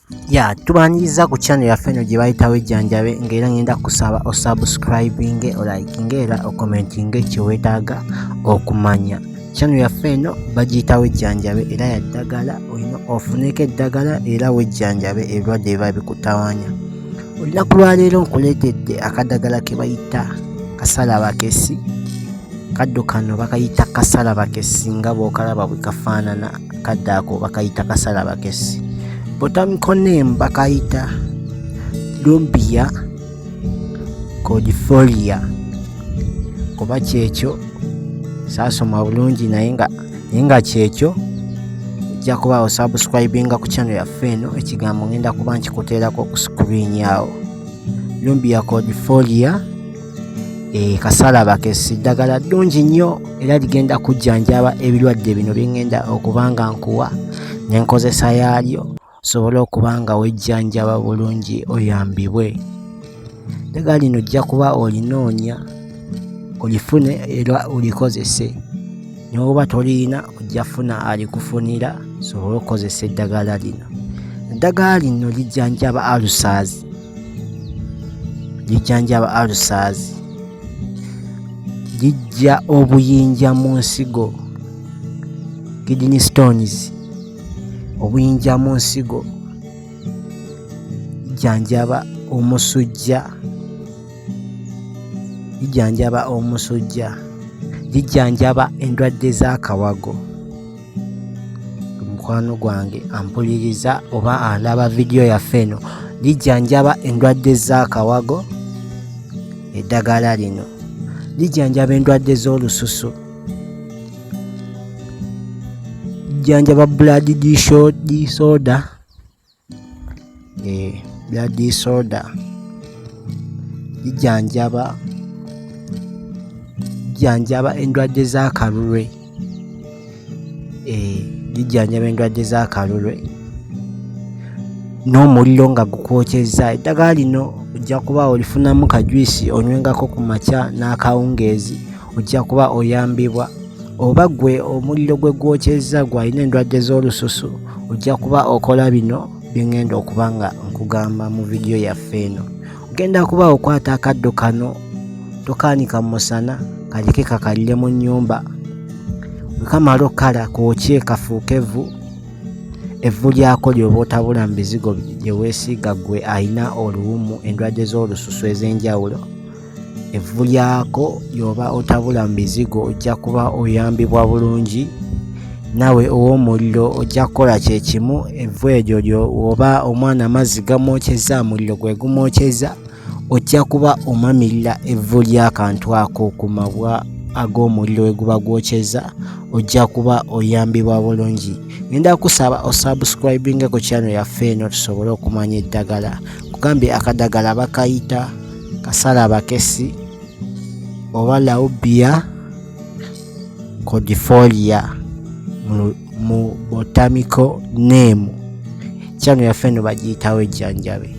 Ya tubaniriza ku channel yaffe eno gye bayita Wejjanjabe, ng'era ngenda kusaba osubscribinge, olikinge era okommentinge kye weetaaga okumanya. Channel yaffe eno bagiyita Wejjanjabe era ya ddagala, olina ofuneko eddagala era wejjanjabe ebirwadde ebiba bikutawaanya. Olunaku lwaleero nkuleetedde akadagala ke bayita kasalabakesi. Kaddo kano bakayita kasalabakesi nga bw'okalaba bwe kafaanana. Kaddo ako bakayita kasalabakesi. Botanical name bakayita Rumbia cordifolia, oba kyekyo, saasoma bulungi naye nga kyekyo. Ojja kuba osubscribinga ku channel yaffe eno, ekigambo ngenda kuba nkikuteerako ku screen awo. Rumbia cordifolia, kasalabakesi, ddagala ddungi nnyo era ligenda kujjanjaba ebirwadde bino bye ŋŋenda okuba nga nkuwa n'enkozesa yaalyo, osobole okuba nga wejjanjaba bulungi oyambibwe. Eddagala lino ojja kuba olinoonya olifune era olikozese. Ne bw'oba toliyina, ojja kufuna alikufunira osobole okukozesa eddagala lino. Eddagala lino lijjanjaba ulcers, lijjanjaba ulcers, liggya obuyinja mu nsigo, kidney stones, obuyinja mu nsigo, lijjanjaba omusujja, lijjanjaba omusujja, lijjanjaba endwadde z'akawago. Mukwano gwange ampuliriza oba alaba vidiyo yaffe eno, lijjanjaba endwadde z'akawago. Eddagala lino lijjanjaba endwadde z'olususu, lijjanjaba blood disorder, blood disorder, lijjanjaba endwadde z'akalulwe, lijjanjaba endwadde z'akalulwe n'omuliro nga gukwokyezza. Eddagala lino ojja kuba olifunamu ka juice onywengako ku makya n'akawungeezi, ojja kuba oyambibwa. Oba ggwe omuliro gwe gwokyezza, gwe alina endwadde z'olususu, ojja kuba okola bino bye ŋŋenda okuba nga nkugamba mu vidiyo yaffe eno. Ogenda kuba okwata akaddo kano, tokaanika mu musana, kaleke kakalire mu nnyumba. Bwe kamala okkala, kookye kafuuke evvu. Evvu lyako ly'oba otabula mu bizigo bye weesiiga ggwe alina oluwumu, endwadde z'olususu ez'enjawulo. Evvu lyako ly'oba otabula mu bizigo, ojja kuba oyambibwa bulungi. Naawe ow'omuliro ojja kukola kye kimu. Evvu eryo, oba omwana amazzi gamwokyezza, muliro gwe gumwokyezza, ojja kuba omamirira evvu ly'akantu ako ku mabwa ag'omuliro we guba gwokyezza, ojja kuba oyambibwa bulungi. Ngenda kusaba osubscribinge ku channel yaffe eno tusobole okumanya eddagala. Kugambye akadagala bakayita kasalabakesi oba Rumbia cordifolia mu botanical name. Channel yaffe eno bagiyita Wejjanjabe.